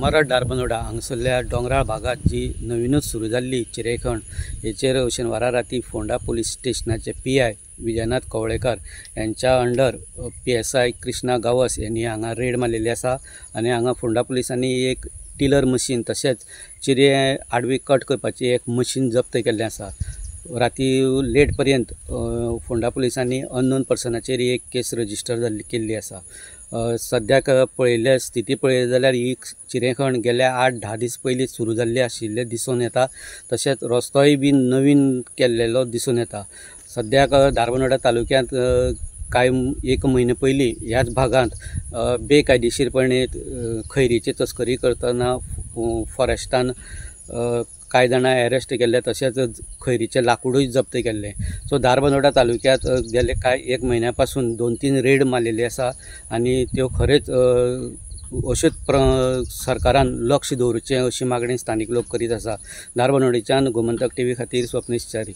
मरड धारबांदोडा हांगसरल्या दोंगराळ भागांत जी नवीनच सुरू जाल्ली चिरेखण हेचेर शेनवारा राती फोंडा पुलीस स्टेशनाचे PI Vijayanath Kavlekar यांच्या अंडर PSI Krishna Gawas यांनी हांगा रेड मारलेली आसा आनी हांगा फोंडा पुलिसांनी एक टिलर मशीन तशेंच चिरे आडवी कट करपाची एक मशीन जप्त केल्लें आसा. राती लेट पर्यंत फोंडा पुलिसांनी अननोन पर्सनाचेर एक केस रजिस्टर जाल्ली केल्ली आसा. सद्याक पळयल्ल्या स्थिती पळयली जाल्यार ही चिरेखण गेल्या 8-10 दीस पयलीं सुरू जाल्ली आशिल्लें दिसून येता. तशेंच रस्तोय बी नवीन केल्लेलो दिसून येता. सद्याक धारबांदोडा तालुक्यांत कांय एक म्हयने पयलीं ह्याच भागांत बेकायदेशीरपणे खैरीची तस्करी करतना फॉरेस्टान कांय जाणां एरेस्ट केल्ले, तशेंच खैरीचें लाकूडूय जप्त केल्लें. सो धारबांदोडा तालुक्यांत गेले कांय एक म्हयन्या पासून 2-3 रेड मारलेली आसा आनी त्यो खरेंच अश्योच सरकारान लक्ष दवरचें अशी मागणी स्थानीक लोक करीत आसा. धारबांदोडेच्यान गोमंतक टीव्ही खातीर स्वप्नेश च्यारी.